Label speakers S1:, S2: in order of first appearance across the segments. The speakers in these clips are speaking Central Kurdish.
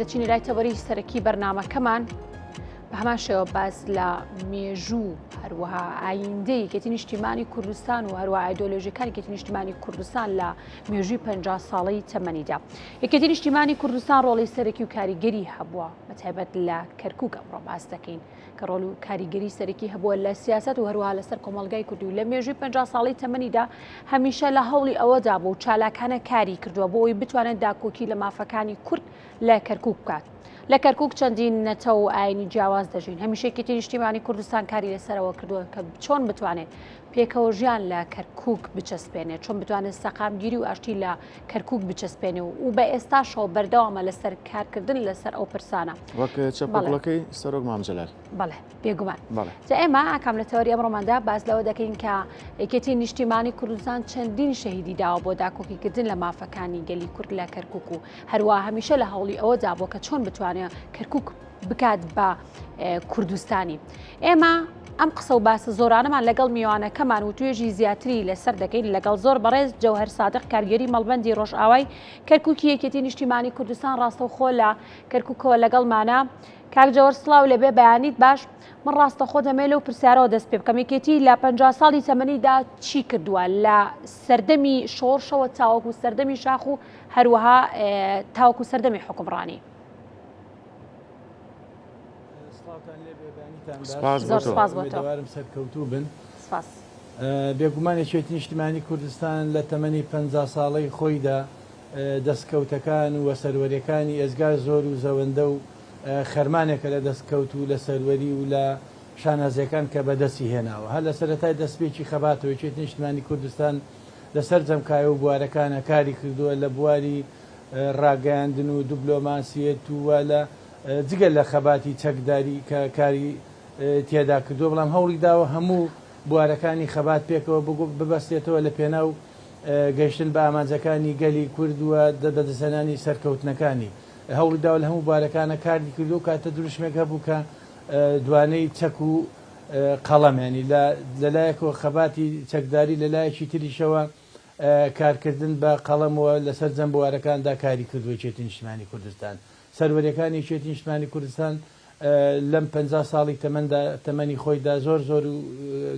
S1: دەچینە لای تەوەری سەرەکی بەرنامەکەمان بە هەمان شێوە باس لە مێژوو هەروەها ئایندەی یەکێتی نیشتیمانی کوردستان و هەروە ئایدۆلۆژیەکانی یەکێتی نیشتیمانی کوردستان لە مێژووی 50 ساڵەی تەمەنیدا. یەکێتی نیشتیمانی کوردستان ڕۆڵی سەرەکی و کاریگەری هەبووە بە تایبەت لە کەرکک ئەمڕۆ باس دەکەین کە ڕۆل و کاریگەری سەرەکی هەبووە لە سیاست و هەروەها لەسەر کۆمەڵگای کوردی و لە مێژووی 50 ساڵی تەمەنیدا هەمیشە لە هەوڵی ئەوەدا بوو چالاکانە کاری کردووە بۆ ئەوەی بتوانێت داکۆکی لە مافەکانی کورد لە کەرکوک بکات. لە کەرکوک چەندین نەتەوە و ئاینی جیاواز دەژین. هەمیشە یەکێتی نیشتیمانی کوردستان کاری لەسەرەوە کردووە کە چۆن بتوانێت پێکەوە ژیان لە کەرکوک بچەسپێنێت، چۆن بتوانێت سەقامگیری و ئاشتی لە کەرکوک بچەسپێنێ و بە ئێستاشەوە بەردەوامە لەسەر کارکردن لەسەر ئەو پرسانە.
S2: وەک چەپڵەکەی سەرۆک مام جەلال.
S1: بەڵێ. بێگومان جا ئێمە ئاکام لە تەوەری ئەمڕۆماندا باس لەوە دەکەین کە یەکێتی نیشتیمانی کوردستان چەندین شەهیدی داوە بۆ داکۆکیکردن لە مافەکانی گەلی کورد لە کەرکک و هەروە هەمیشە لە هەوڵی ئەوەدا بۆ کە چۆن بتوانێت کەرکک بکات بە کوردستانی. ئێمە ئەم قسە و باسە زۆرانەمان لەگەڵ میوانەکەمان و توێژی زیاتری لەسەر دەکەین لەگەڵ زۆر بەڕێز جەوهەر سادق کارگێری مەڵبەندی ڕۆژئاوای کەرککی یەکێتی نیشتیمانی کوردستان ڕاستەوخۆ لە کەرککەوە لەگەڵمانە. کاک جەوەر سڵاو لێبێ بەیانیت باش من ڕاستەخۆ دەمەوێ لەو پرسیارەوە دەست پێ بکەم یەکێتی لە 50 ساڵی تەمەنیدا چی کردووە لە سەردەمی شۆڕشەوە تاوەکو سەردەمی شاخ و هەروەها تاوەکو سەردەمی حکومڕانی.
S2: زۆر
S1: سپاس بۆ تۆ.
S3: ئومێدەوارم سەرکەوتوو بن.
S1: سپاس.
S3: بێگومان یەکێتی نیشتیمانی کوردستان لە تەمەنی 50 ساڵەی خۆیدا دەستکەوتەکان و سەروەریەکانی ئێجگار زۆر و زەوەندە و خەرمانێکە لە دەستکەوت و لە سەروەری و لە شانازیەکان کە بەدەستی هێناوە. هەر لە سەرەتای دەستپێکی خەباتەوە یەکێتی نیشتمانی کوردستان لە سەرجەم کایە و بوارەکانا کاری کردووە لە بواری ڕاگەیاندن و دبلۆماسیەت و لە جگە لە خەباتی چەکداری کە کاری تێدا کردووە بەڵام هەوڵی داوە هەموو بوارەکانی خەبات پێکەوە ببەستێتەوە لە پێناو گەیشتن بە ئامانجەکانی گەلی کورد و بەدەستهێنانی سەرکەوتنەکانی. هەوڵی داوە لە هەموو بوارەکانا کاری کردووە و کاتە دروشمێک هەبوو کە دوانەی چەک و قەڵەم یانی لە لەلایەکەوە خەباتی چەکداری لە لایەکی تریشەوە کارکردن بە قەڵەم و لە سەرجەم بوارەکاندا کاری کردووە یەکێتی نیشتمانی کوردستان. سەروەریەکانی یەکێتی نیشتمانی کوردستان لەم 50 ساڵی تەمەندا تەمەنی خۆیدا زۆر زۆر و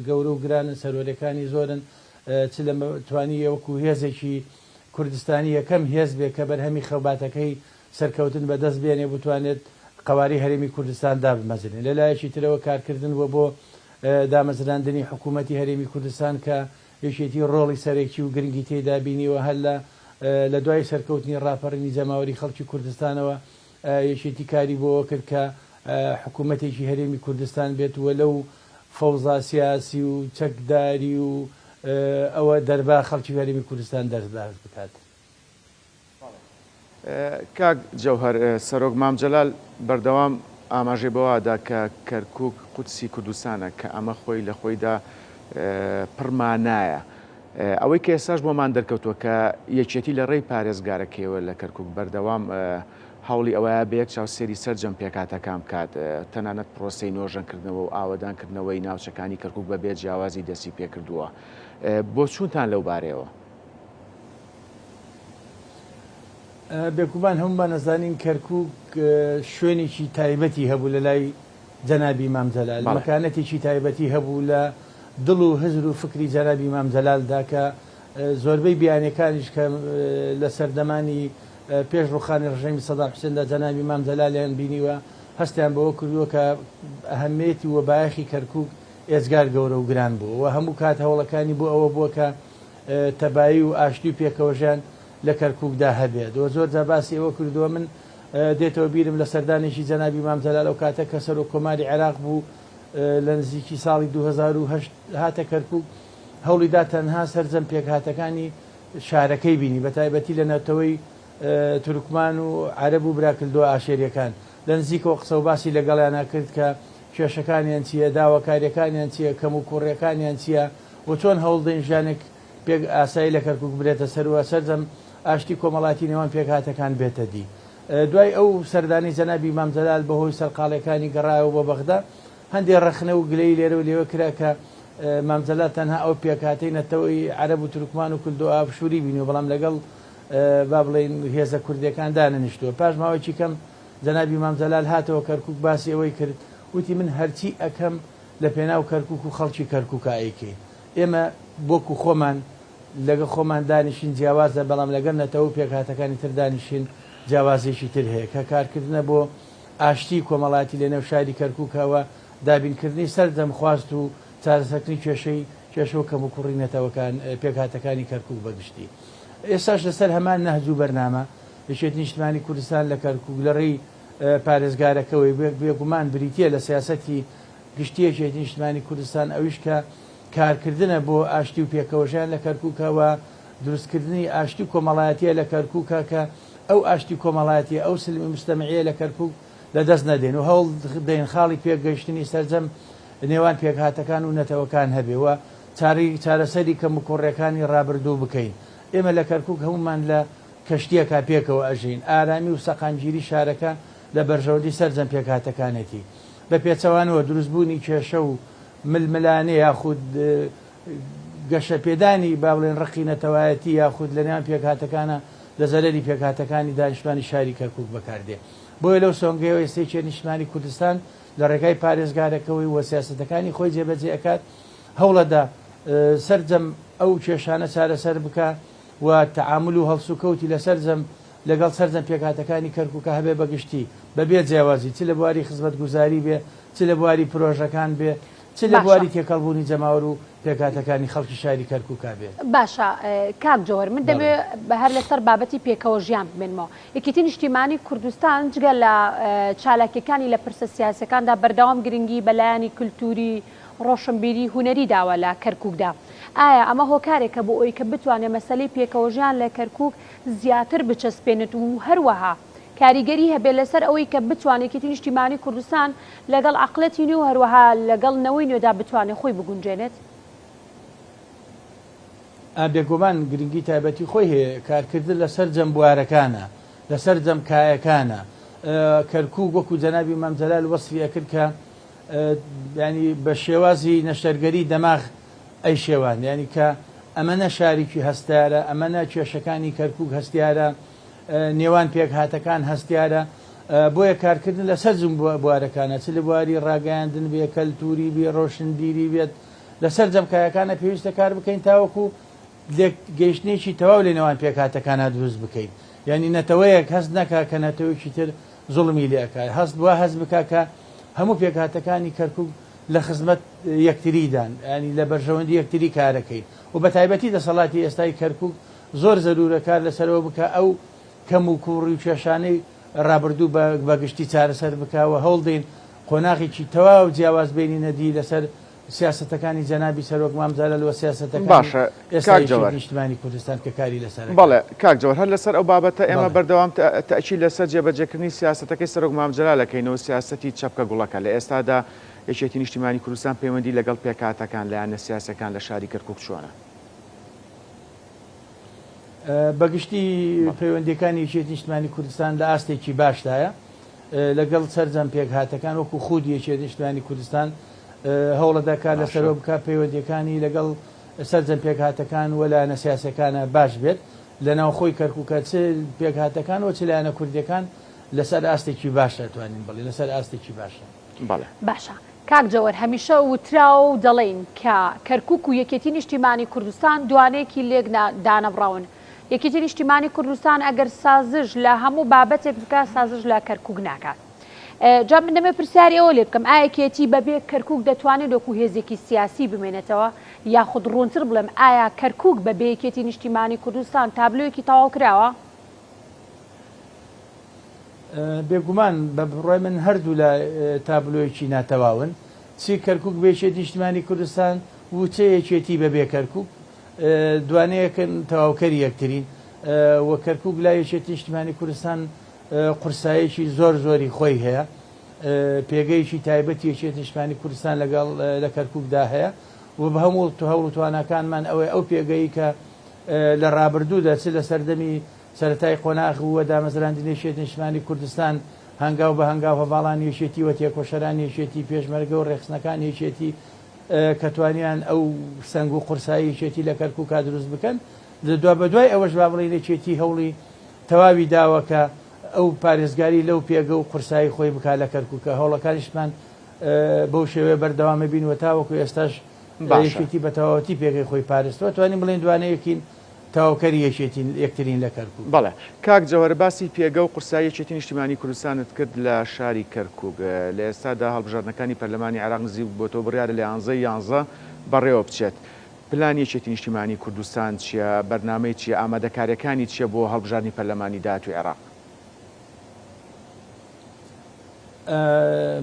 S3: گەورە و گرانن سەروەریەکانی زۆرن چ لە توانی وەکو هێزێکی کوردستانی یەکەم هێز بێ کە بەرهەمی خەباتەکەی سەرکەوتن بە دەست بێنێ بتوانێت قەوارەی هەرێمی کوردستان دابمەزرێنێ. لە لایەکی ترەوە کارکردن بووە بۆ دامەزراندنی حکوومەتی هەرێمی کوردستان کە یەکێتی ڕۆڵی سەرەکی و گرنگی تێیدا بینیوە هەر لە لە دوای سەرکەوتنی ڕاپەڕینی جەماوەری خەڵکی کوردستانەوە یەکێتی کاری بۆوە کرد کە حکوومەتێکی هەرێمی کوردستان بێت و لەو فەوزا سیاسی و چەکداری و ئەوە دەربا خەڵکی هەرێمی کوردستان دەرباز بکات.
S2: کاک جەوهەر، سەرۆک مام جەلال بەردەوام ئاماژەی بەوە دا کە کەرکوک قودسی کوردستانە، کە ئەمە خۆی لە خۆیدا پڕ مانایە. ئەوەی کە ئێستاش بۆمان دەرکەوتووە کە یەکێتی لە ڕێی پارێزگارەکەیەوە لە کەرکوک بەردەوام هەوڵی ئەوەیە بە یەک چاو سەیری سەرجەم پێکهاتەکان بکات، تەنانەت پرۆسەی نۆژەنکردنەوە و ئاوەدانکردنەوەی ناوچەکانی کەرکوک بە بێ جیاوازی دەستی پێکردووە. بۆچوونتان لەو بارەیەوە؟
S3: بێگومان هەموومان ئەزانین کەرکوک شوێنێکی تایبەتی هەبوو لە لای جەنابی مام جەلال، مەکانەتێکی تایبەتی هەبوو لە دڵ و هزر و فکری جەنابی مام جەلالدا کە زۆربەی بیانیەکانیش کە لە سەردەمانی پێش ڕوخانی ڕژێمی سەدام حوسێندا جەنابی مام جەلالیان بینیوە هەستیان بەوە کردووە کە ئەهەمێتی و بایەخی کەرکوک ئێجگار گەورە و گران بوو و هەموو کات هەوڵەکانی بۆ ئەوە بووە کە تەبایی و ئاشتی و پێکەوەژیان لە کەرکوکدا هەبێت و زۆر جار باسی ئەوە کردووە من دێتەوە بیرم لە سەردانێکی جەنابی مام جەلال ئەو کاتە کە سەرۆک کۆماری عێراق بوو لە نزیکی ساڵی 2008 هاتە کەرکوک هەوڵی دا تەنها سەرجەم پێکهاتەکانی شارەکەی بینی بە تایبەتی لە نەتەوەی تورکمان و عەرەب و براکلدۆ ئاشێریەکان لە نزیکەوە قسە و باسی لەگەڵیانا کرد کە کێشەکانیان چییە، داواکارییەکانیان چییە، کەموکوڕییەکانیان چییە و چۆن هەوڵدەین ژیانێک پێک ئاسایی لە کەرکوک برێتە سەر و سەرجەم ئاشتی کۆمەڵاتی نێوان پێکهاتەکان بێتە دی. دوای ئەو سەردانەی جەنابی مام جەلال بەهۆی سەرقاڵیەکانی گەڕایەوە بۆ بەغدا، هەندێ ڕەخنە و گلەیی لێرە و لێوە کرا کە مام جەلال تەنها ئەو پێکهاتەی نەتەوەی عەرەب و تورکمان و کلدۆ ئابشوری بینیوە بەڵام لەگەڵ با بڵێین هێزە کوردیەکان دانەنیشتووە. پاش ماوەیەکی کەم. جەنابی مام جەلال هاتەوە کەرکوک باسی ئەوەی کرد وتی من هەرچی ئەکەم لە پێناو کەرکوک و خەڵکی کەرکوکا ئەیکەین. ئێمە وەکو خۆمان لەگە خۆمان دانیشین جیاوازە بەڵام لەگەڵ نەتەوە و پێکهاتەکانی تر دانیشین جیاوازیەکی تر هەیە کە کارکردنە بۆ ئاشتی کۆمەڵایەتی لەنێو شاری کەرکوکا و دابینکردنی سەرجەم خواست و چارەسەرکردنی کێشەی کێشە و کەموکوڕی نەتەوەکان پێکهاتەکانی کەرکوک بە گشتی. ئێستاش لەسەر هەمان نەهج و بەرنامە یەکێتی نیشتمانی کوردستان لە کەرکوک لە ڕێی پارێزگارەکەوەی بێگومان بریتیە لە سیاسەتی گشتی یەکێتی نیشتمانی کوردستان ئەویش کە کارکردنە بۆ ئاشتی و پێکەوەژیان لە کەرکوکە و دروستکردنی ئاشتی کۆمەڵایەتیە لە کەرکوکە کە ئەو ئاشتی کۆمەڵایەتیە ئەو سلمی مجتەمعیە لە کەرکوک لە دەست نەدەین و هەوڵ دەین خاڵی پێکگەیشتنی سەرجەم نێوان پێکهاتەکان و نەتەوەکان هەبێ و چارەی چارەسەری کەموکوڕیەکانی ڕابردوو بکەین. ئێمە لە کەرکوک هەموومان لە کەشتیەکا پێکەوە ئەژین. ئارامی و سەقامگیری شارەکە لە بەرژەوەندی سەرجەم پێکهاتەکانێتی. بە پێچەوانەوە دروستبوونی کێشە و ململانێ یاخود گەشەپێدانی با بڵێین ڕقی نەتەوایەتی یاخود لە نێوان پێکهاتەکانا لە زەرەری پێکهاتەکانی دانیشتوانی شاری کەرکوک بەکاردێ. بۆیە لەو سۆنگەیەوە ئێستا یەکێتی نیشتمانی کوردستان لە ڕێگای پارێزگارەکەوەی و سیاسەتەکانی خۆی جێبەجێ ئەکات هەوڵەدا سەرجەم ئەو کێشانە چارەسەر بکا و تەعامول و هەڵسوکەوتی لە سەرجەم لەگەڵ سەرجەم پێکهاتەکانی کەرکوکا هەبێ بە گشتی بە بێ جیاوازی چ لە بواری خزمەتگوزاری بێ چ لە بواری پرۆژەکان بێ چ لە
S1: باشە.
S3: بواری تێکەڵبوونی جەماوەر و پێکهاتەکانی خەڵکی شاری کەرکوکا بێ.
S1: باشە کاک جەوهەر من
S3: بەڵێ.
S1: دەمەوێ هەر لەسەر بابەتی پێکەوە ژیان بمێنمەوە. یەکێتی نیشتیمانی کوردستان جگە لە چالاکیەکانی لە پرسە سیاسیەکاندا بەردەوام گرنگی بە لایەنی کلتوری، ڕۆشنبیری، هونەری داوە لە کەرکوکدا. ئایا ئەمە هۆکارێکە بۆ ئەوەی کە بتوانێت مەسەلەی پێکەوەژیان لە کەرکوک زیاتر بچەسپێنێت و هەروەها کاریگەری هەبێت لەسەر ئەوەی کە بتوانێت یەکێتی نیشتیمانی کوردستان لەگەڵ عەقڵێتی نوێ و هەروەها لەگەڵ نەوەی نوێدا بتوانێت خۆی بگونجێنێت؟
S3: بێگومان گرنگی تایبەتی خۆی هەیە، کارکردن لە سەرجەم بوارەکانە، لە سەرجەم کایەکانە. کەرکوک وەکو جەنابی مام جەلال وەسفی ئەکرد کە یانی بە شێوازی نەشتەرگەری دەماغ ئەیشێواند، یانی کە ئەمە نە شارێکی هەستیارە، ئەمە نە کێشەکانی کەرکوک هەستیارە، نێوان پێکهاتەکان هەستیارە، بۆیە کارکردن لە سەرجم بوارەکانە، چ لە بواری ڕاگەیاندن بێ، کەلتوری بێ، ڕۆشنبیری بێت، لە سەرجەم کایەکانە پێویستە کار بکەین تاوەکو لێک گەیشتنێکی تەواو لە نێوان پێکهاتەکانا دروست بکەین یانی نەتەوەیەک هەست نەکا کە نەتەوەیەکی تر زوڵمی لێ ئەکا هەست وا هەست بکا کە هەموو پێکهاتەکانی کەرکوک لە خزمەت یەکتریدان یانی لە بەرژەوەندی یەکتری کارەکەین و بە تایبەتی دەسەڵاتی ئێستای کەرکوک زۆر زەرورە کار لەسەرەوە بکا ئەو کەم و کووڕی و کێشانەی ڕابردوو بە گشتی چارەسەر بکا و هەوڵدەین قۆناغێکی تەواو جیاواز بێنینە دی لەسەر سیاسەتەکانی جەنابی سەرۆک مام جەلال و سیاسەتەکانی
S2: باشە
S3: ئێستای
S2: کاک
S3: یەکێتی
S2: جەوهەر.
S3: نیشتمانی کوردستان کە کاری لەسەر ئەکات.
S2: بەڵێ کاک جەوهەر هەر لەسەر ئەو بابەتە ئێمە
S3: بەڵێ.
S2: بەردەوام تەئکید لەسەر جێبەجێکردنی سیاسەتەکەی سەرۆک مام جەلال ئەکەینەوە سیاسەتی چەپکە گوڵەکە لە ئێستادا یەکێتی نیشتیمانی کوردستان پەیوەندی لەگەڵ پێکهاتەکان لایەنە سیاسیەکان لە شاری کەرکوک چۆنە؟
S3: بە گشتی پەیوەندیەکانی یەکێتی نیشتمانی کوردستان لە ئاستێکی باشدایە لەگەڵ سەرجەم پێکهاتەکان وەکو خودی یەکێتی نیشتمانی کوردستان هەوڵەدا کار لەسەرەوە بکات پەیوەندیەکانی لەگەڵ سەرجەم پێکهاتەکان و لایەنە سیاسەکانە باش بێت لە ناوخۆی کەرکووکە چ پێکهاتەکان و چ لایەنە کوردیەکان لەسەر ئاستێکی باشە توانین بڵێ لەسەر ئاستێکی باشە.
S2: بەڵێ.
S1: باشە کاک جەوەر هەمیشە وتراوە و دەڵێین کە کەرکوک و یەکێتی نیشتیمانی کوردستان دوانەیەکی لێک دانەبڕاون. یەکێتی نیشتیمانی کوردستان ئەگەر سازش لە هەموو بابەتێک بکات سازش لە کەرکوک ناکات. جا من دەمەوێت پرسیاری ئەوە لێ بکەم ئایا یەکێتی بەبێ کەرکوک دەتوانێت وەکو هێزێکی سیاسی بمێنێتەوە یاخود ڕوونتر بڵێم ئایا کەرکوک بەبێ یەکێتی نیشتیمانی کوردستان تابلۆیەکی تەواو کراوە؟
S3: بێگومان بە بڕوای من هەردوولا تابلۆیەکی ناتەواون، چی کەرکوک بە یەکێتی نیشتیمانی کوردستان و چ یەکێتی بە بێ کەرکوک دوانەیەکن تەواوکەری یەکترین و کەرکوک لای یەکێتی نیشتیمانی کوردستان قورسایەکی زۆر زۆری خۆی هەیە پێگەیەکی تایبەتی یەکێتی نیشتمانی کوردستان لەگەڵ لە کەرکوکدا هەیە و بە هەموو هەوڵ و تواناکانمان ئەوەی ئەو پێگەی کە لە ڕابردوودا چ لە سەردەمی سەرەتای قۆناغ و دامەزراندنی یەکێتی نیشتمانی کوردستان، هەنگاو بە هەنگاو هەڤاڵانی یەکێتی و تێکۆشەرانی یەکێتی، پێشمەرگە و ڕێکخستنەکانی یەکێتی کە توانیان ئەو سەنگ و قورسایی یەکێتی لە کەرکوکا دروست بکەن، لە دوابەدوای ئەوەش با بڵێین یەکێتی هەوڵی تەواوی داوە کە ئەو پارێزگاری لەو پێگە و قورسایی خۆی بکات لە کەرکوک کە هەوڵەکانیشمان بەو شێوەیە بەردەوامە بین و تاوەکو ئێستاش یەکێتی بە تەواوەتی پێگەی خۆی پارستوە توانین بڵێین دوانەیەکین تەواوکەری یەکێتین یەکترین لە کەرکوک.
S2: بەڵێ کاک جەوهەر باسی پێگە و قورسایی یەکێتی نیشتیمانی کوردستانت کرد لە شاری کەرکوک لە ئێستادا هەڵبژاردنەکانی پەرلەمانی عێراق نزیک بۆتەوە بڕیارە لە یانزەی یانزە بەڕێوە بچێت پلانی یەکێتی نیشتیمانی کوردستان چیە بەرنامەی چیە ئامادەکاریەکانی چیە بۆ هەڵبژاردنی پەرلەمانی داهاتوی عێراق؟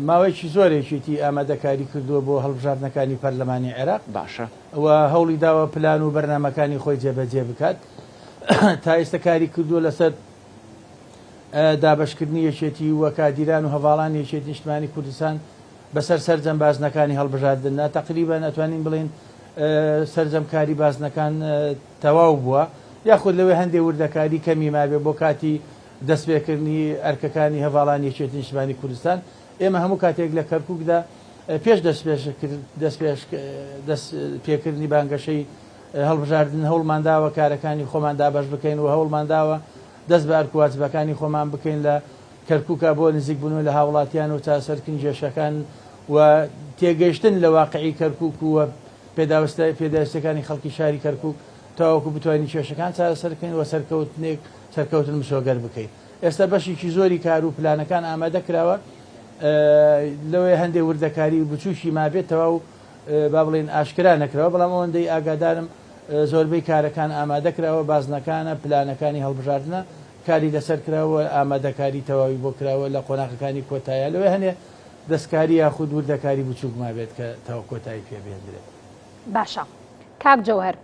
S3: ماوەیەکی زۆر یەکێتی ئامادەکاری کردووە بۆ هەڵبژاردنەکانی پەرلەمانی عێراق
S2: باشە.
S3: و هەوڵی داوە پلان و بەرنامەکانی خۆی جێبەجێ بکات تا ئێستا کاری کردووە لەسەر دابەشکردنی یەکێتی و کادیران و هەڤاڵانی یەکێتی نیشتمانی کوردستان بەسەر سەرجەم بازنەکانی هەڵبژاردندا تەقریبەن ئەتوانین بڵێین سەرجەم کاری بازنەکان تەواو بووە یاخود لەوێ هەندێ وردەکاری کەمی مابێ بۆ کاتی دەستپێکردنی ئەرکەکانی هەڤاڵانی یەکێتی نیشتمانی کوردستان، ئێمە هەموو کاتێک لە کەرکوکدا پێش دەستپێکردنی بانگەشەی هەڵبژاردن هەوڵمانداوە کارەکانی خۆمان دابەش بکەین و هەوڵمانداوە دەست بە ئەرک و واجبەکانی خۆمان بکەین لە کەرکوکا بۆ نزیکبوونەوە لە هاوڵاتیان و چارەسەرکردنی کێشەکان و تێگەیشتن لە واقعی کەرکوک و پێداویستیەکانی خەڵکی شاری کەرکوک تاوەکو بتوانین کێشەکان چارەسەر بکەین و سەرکەوتنێک سەرکەوتن مسۆگەر بکەین. ئێستا بەشێکی زۆری کار و پلانەکان ئامادە کراوە، لەوەیە هەندێ وردەکاری بچووکی مابێت تەواو با بڵێین ئاشکرا نەکراوە، بەڵام ئەوەندەی ئاگادارم زۆربەی کارەکان ئامادە کراوە، بازنەکانە، پلانەکانی هەڵبژاردنە کاری لەسەر کراوە، ئامادەکاری تەواوی بۆ کراوە لە قۆناغەکانی کۆتایە، لەوەیە هەنێ دەستکاری یاخود وردەکاری بچووک مابێت کە تاو کۆتایی پێ بهێندرێت.
S1: باشە کاک جەوهەر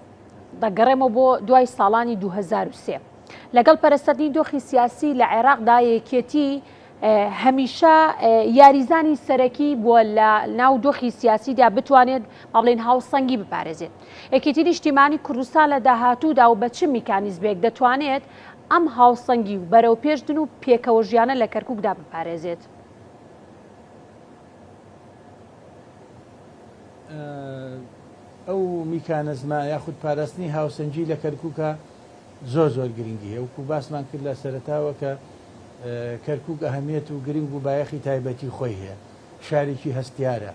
S1: دەگەڕێمەوە بۆ دوای ساڵانی 2003 لەگەڵ پەرەسەندنی دۆخی سیاسی لە عێراقدا یەکێتی هەمیشە یاریزانی سەرەکی بووە لە ناو دۆخی سیاسیدا بتوانێت با بڵێین هاوسەنگی بپارێزێت. یەکێتی نیشتیمانی کوردستان لە داهاتوودا و بە چ میکانیزمێک دەتوانێت ئەم هاوسەنگی و بەرەوپێشدن و پێکەوەژیانە لە کەرکووکدا بپارێزێت؟
S3: ئەو میکانزمە یاخود پاراستنی هاوسەنگی لە کەرکووکە زۆر زۆر گرنگی هەیە وەکو باسمان کرد لە سەرەتاوە کە کەرکووک ئەهمیەت و گرنگ و بایەخی تایبەتی خۆی هەیە شارێکی هەستیارە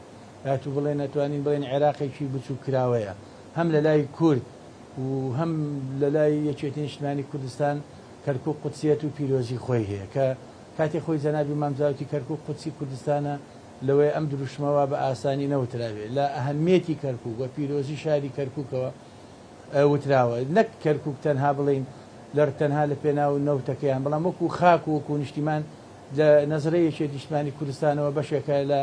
S3: هاتوو بڵێ نەتوانین بڵێن عێراقێکی بچووک کراوەیە هەم لە لای کورد و هەم لە لای یەکێتی نیشتمانی کوردستان کەرکووک قودسیەت و پیرۆزی خۆی هەیە کە کاتی خۆی جەنابی مام جاوتی کەرکووک قودسی کوردستانە لەوەیە ئەم دروشمە وا بە ئاسانی نەوترابێ لە ئەهمیەتی کەرکووک و پیرۆزی شاری کەرکووکەوە وتراوە نەک کەرکوک تەنها بڵێین لە تەنها لە پێناو نەوتەکەیان بەڵام وەکو خاک و وەکو نیشتیمان لە نەزرەی یەکێتی نیشتمانی کوردستانەوە بەشێکە لە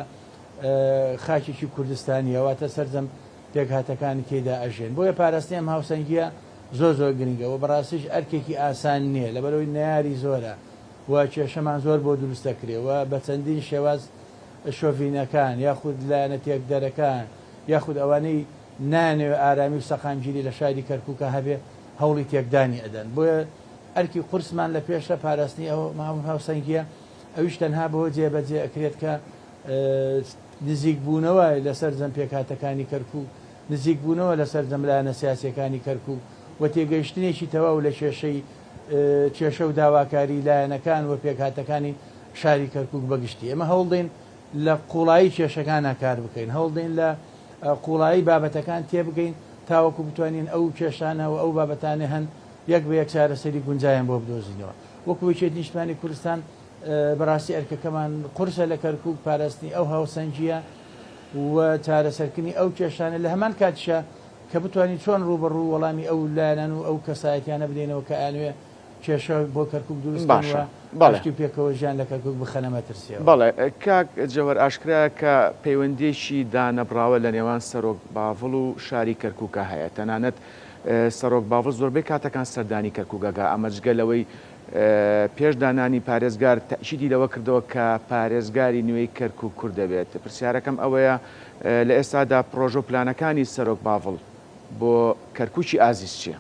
S3: خاکێکی کوردستانیە واتە سەرجەم پێکهاتەکانی تێدا ئەژێن بۆیە پاراستنی ئەم هاوسەنگیە زۆر زۆر گرنگە و بەڕاستیش ئەرکێکی ئاسان نییە لەبەرەوەی نەیاری زۆرە و کێشەمان زۆر بۆ دروست دەکرێ و بە چەندین شێواز شۆڤینەکان یاخود لایەنە تێکدەرەکان یاخود ئەوانەی نایانەوێ ئارامی و سەقامگیری لە شاری کەرکوکا هەبێ هەوڵی تێکدانی ئەدەن بۆیە ئەرکی قورسمان لە پێشە پاراستنی ئەو هاوسەنگیە ئەویش تەنها بەوە جێبەجێ ئەکرێت کە نزیک بوونەوە لە سەرجەم پێکهاتەکانی کەرکوک نزیک بوونەوە لە سەرجەم لایەنە سیاسیەکانی کەرکوک و تێگەیشتنێکی تەواو لە کێشەی کێشە و داواکاری لایەنەکان و پێکهاتەکانی شاری کەرکوک بەگشتی ئێمە هەوڵدەین لە قوڵایی کێشەکانە کار بکەین هەوڵدەین لە قوڵایی بابەتەکان تێبگەین تاوەکو بتوانین ئەو کێشانە و ئەو بابەتانەی هەن یەک بە یەک چارەسەری گونجاویان بۆ بدۆزینەوە. وەکو یەکێتی نیشتمانی کوردستان بەڕاستی ئەرکەکەمان قورسە لە کەرکوک پاراستنی ئەو هاوسەنگییە و چارەسەرکردنی ئەو کێشانە لە هەمان کاتیشا کە بتوانین چۆن ڕووبەڕوو وەڵامی ئەو لایەنان و ئەو کەسایەتیانە بدەینەوە کە ئەیانەوێ کێشە بۆ کەرکوک دروست کەن و
S2: باشە بەڵێ.
S3: ئاشتی و پێکەوە ژیان لە کەرکوک بخەنە مەترسیەوە.
S2: بەڵێ کاک جەوهەر ئاشکرایە کە پەیوەندیەکی دانەبڕاوە لە نێوان سەرۆک باڤڵ و شاری کەرکوکا هەیە تەنانەت سەرۆک باڤڵ زۆربەی کاتەکان سەردانی کەرکوک ئەکا ئەمە جگە لەوەی پێش دانانی پارێزگار تەئکیدی لەوە کردەوە کە پارێزگاری نوێی کەرکوک کورد دەبێت پرسیارەکەم ئەوەیە لە ئێستادا پڕۆژە و پلانەکانی سەرۆک باڤڵ بۆ کەرکوکی ئازیز چیە؟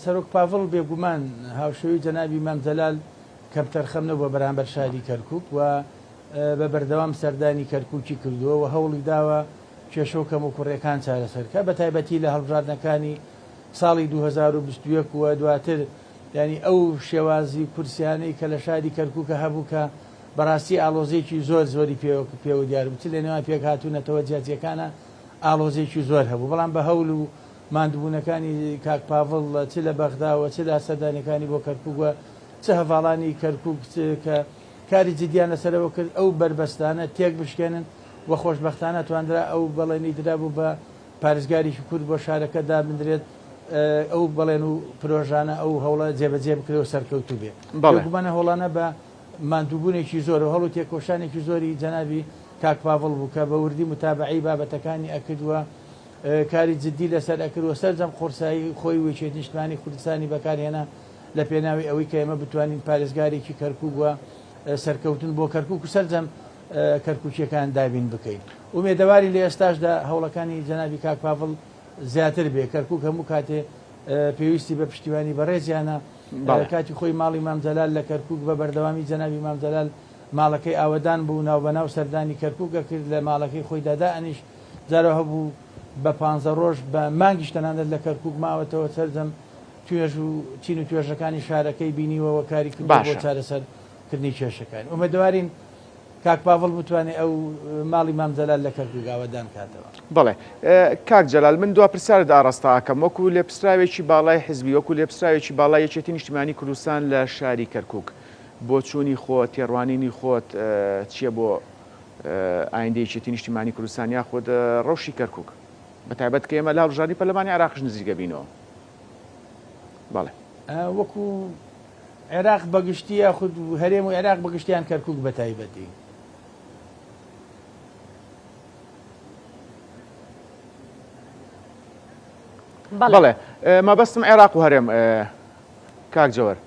S3: سەرۆک پاڤڵ بێگومان هاوشێوەی جەنابی مام جەلال کەمتەرخەم نەبووە بەرامبەر شاری کەرکوک و بە بەردەوام سەردانی کەرکوکی کردووە و هەوڵی داوە کێشە و کەموکوڕیەکان چارەسەر بکات بە تایبەتی لە هەڵبژاردنەکانی ساڵی 2021 و دواتر یانی ئەو شێوازی کورسیانەی کە لە شاری کەرکوکە هەبوو کە بەڕاستی ئاڵۆزیەکی زۆر زۆری پێوە پێوە دیار بوو چ لە نێوان پێکهات و نەتەوە جیاجیەکانە ئاڵۆزیەکی زۆر هەبوو بەڵام بە هەول و ماندوبوونەکانی کاک پاڤڵ چ لە بەغدا و چ لە سەردانیەکانی بۆ کەرکوک و چ هەڤاڵانی کەرکوک چ کە کاری جدیان لەسەرەوە کرد ئەو بەربەستانە تێک بشکێنن و خۆشبەختانە توانرا ئەو بەڵێنی درابوو بە پارێزگارێکی کورد بۆ شارەکە دابندرێت ئەو بەڵێن و پرۆژانە ئەو هەوڵە جێبەجێ بکرێ و سەرکەوتوو بێ. بێگومان ئەو هەوڵانە بە ماندووبوونێکی زۆر و هەوڵ و تێکۆشانێکی زۆری جەنابی کاک پاڤڵ بوو کە بە وردی متابەعەی بابەتەکانی ئەکرد و کاری جدی لەسەر ئەکرد و سەرجەم قورسایی خۆی و یەکێتی نیشتمانی کوردستانی بەکارهێنا لە پێناوی ئەوەی کە ئێمە بتوانین پارێزگارێکی کەرکووک و سەرکەوتن بۆ کەرکووک و سەرجەم کەرکوکیەکان دابین بکەین. ئومێدەوارین لە ئێستاشدا هەوڵەکانی جەنابی کاک پاڤڵ زیاتر بێ. کەرکوک هەموو کاتێ پێویستی بە پشتیوانی بەڕێزیانە. کاتی خۆی ماڵی مام جەلال لە کەرکوک بە بەردەوامی جەنابی مام جەلال ماڵەکەی ئاوەدان بوو، ناوبەناو سەردانی کەرکوک ئەکرد، لە ماڵەکەی خۆیدا دائەنیشت، جارەوە هەبوو بە پانزە ڕۆژ بە مانگیش تەنانەت لە کەرکوک ماوەتەوە، سەرجەم توێژ و چین و توێژەکانی شارەکەی بینیوە و کاری کردووە بۆ چارەسەر کردنی کێشەکان. ئومێدەوارین کاک پاڤڵ بتوانێ ئەو ماڵی مام جەلال لە کەرکوک ئاوەدان کاتەوە.
S2: بەڵێ کاک جەلال من دوا پرسیارت ئاڕاستە ئەکەم وەکو لێپسراوێکی باڵای حزبی وەکو لێپسراوێکی باڵای یەکێتی نیشتیمانی کوردستان لە شاری کەرکوک بۆچوونی خۆت تێڕوانینی خۆت چیە بۆ ئایندەی یەکێتی نیشتیمانی کوردستان یاخود ڕەوشی کەرکوک بەتایبەت کە ئێمە لە هەڵبژاردنی پەرلەمانی عێراقش نزیک ئەبینەوە؟ بەڵێ.
S3: وەکو عێراق بەگشتی یاخود هەرێم و عێراق بەگشتی یان کەرکوک بەتایبەتی؟
S2: بەڵێ مەبەستم عێراق و هەرێم کاک جەوەر.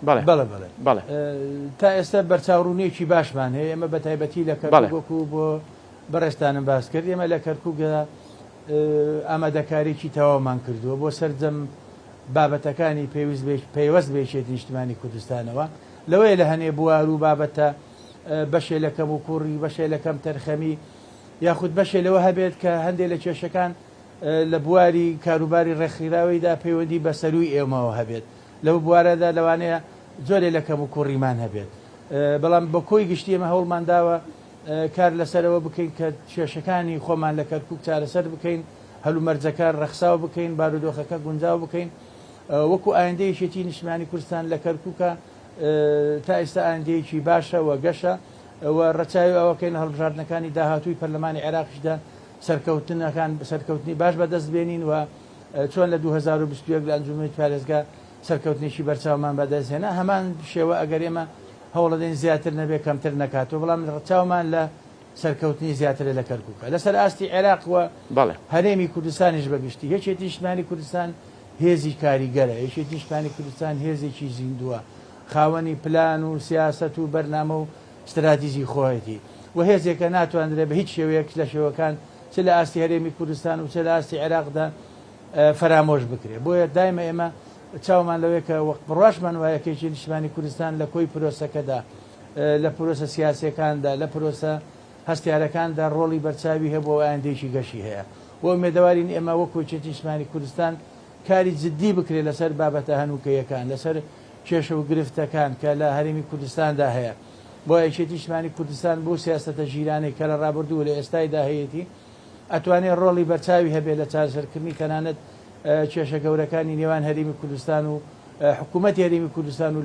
S3: بەڵێ بەڵێ بەڵێ بەڵێ تا ئێستا بەرچاوڕوونیەکی باشمان هەیە ئێمە بە تایبەتی لە کەرکوک وەکو بۆ بەڕێزتانم باس کرد ئێمە لە کەرکوکدا ئامادەکاریی تەواومان کردووە بۆ سەرجەم بابەتەکانی پێویست پەیوەست بە یەکێتی نیشتمانی کوردستانەوە، لەوەیە لە هەنێ بوار و بابەتە بەشێ لە کەموکوڕی، بەشێ لە کەمتەرخەمی یاخود بەشێ لەوە هەبێت کە هەندێ لە کێشەکان لە بواری کاروباری ڕێکخراوەیدا پەیوەندی بە سەرووی ئێمەوە هەبێت، لەو بوارەدا لەوانەیە جۆرێ لە کەموکوڕیمان هەبێت، بەڵام بە کۆی گشتی ئێمە هەوڵمان داوە کار لەسەرەوە بکەین کە کێشەکانی خۆمان لە کەرکوک چارەسەر بکەین، هەلومەرجەکە ڕەخساو بکەین، بارودۆخەکە گونجاو بکەین، وەکو ئایندەی یەکێتیی نیشتمانی کوردستان لە کەرکوکە تا ئێستا ئایندەیەکی باشە و گەشە و ڕەچاوی ئەوەکەین لە هەڵبژاردنەکانی داهاتووی پەرلەمانی عێراقیشدا سەرکەوتنەکان سەرکەوتنی باش بەدەست بێنین و چۆن لە 2021 لە ئەنجومەنی پارێزگا سەرکەوتنێکی بەرچاومان بەدەست هێنا هەمان شێوە ئەگەر ئێمە هەوڵەدەین زیاتر نەبێ کەمتر نەکاتەوە بەڵام ڕەچاومان لە سەرکەوتنی زیاترە لە کەرکوکە لەسەر ئاستی عێراق و هەرێمی کوردستانیش بەگشتی. یەکێتی نیشتمانی کوردستان هێزی کاریگەرە، یەکێتی نیشتمانی کوردستان هێزێکی زیندووە، خاوەنی پلان و سیاسەت و بەرنامە و ستراتیجی خۆیەتی و هێزێکە ناتواندرێت بە هیچ شێوەیەک لە شێوەکان چ لە ئاستی هەرێمی کوردستان و چ لە ئاستی عێراقدا فەرامۆش بکرێت. بۆیە دایمە ئێمە چاومان لەوەیە کە وەک بڕواشمان وایە کە یەکێتی نیشتمانی کوردستان لە کۆی پرۆسەکەدا لە پرۆسە سیاسییەکاندا، لە پرۆسە هەستیارەکاندا ڕۆڵی بەرچاوی هەبووە و ئایندەیەکی گەشی هەیە و ئومێدەوارین ئێمە وەکو یەکێتی نیشتمانی کوردستان کاری جددی بکرێت لەسەر بابەتە هەنووکەیەکان، لەسەر کێشە و گرفتەکان کە لە هەرێمی کوردستاندا هەیە. بۆ یەکێتی نیشتمانی کوردستان بەو سیاسەتە ژیرانەی کە لە ڕابردوو و لە ئێستایدا هەیەتی، ئەتوانێت ڕۆڵی بەرچاوی هەبێت لە چارەسەرکردنی تەنانەت کێشە گەورەکانی نێوان هەرێمی کوردستان و حکوومەتی هەرێمی کوردستان و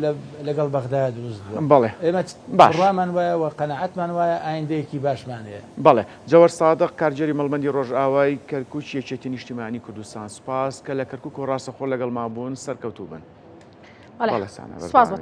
S3: لەگەڵ بەغدایە دروست بووە.
S2: بەڵێ.
S3: ئێمە
S2: باش.
S3: بڕوامان وایە و قەناعەتمان وایە ئایندەیەکی باشمان هەیە.
S2: بەڵێ. جەوەر سادق، کارگێری مەڵبەندی ڕۆژئاوای کەرکووکی یەکێتی نیشتیمانی کوردستان، سوپاس کە لە کەرکووکەوە ڕاستەخۆ لەگەڵمان بوون، سەرکەوتوو بن.
S1: بەڵێ.
S2: بەڵێ سانا،
S1: سوپاس بۆ
S2: بەردەوامی.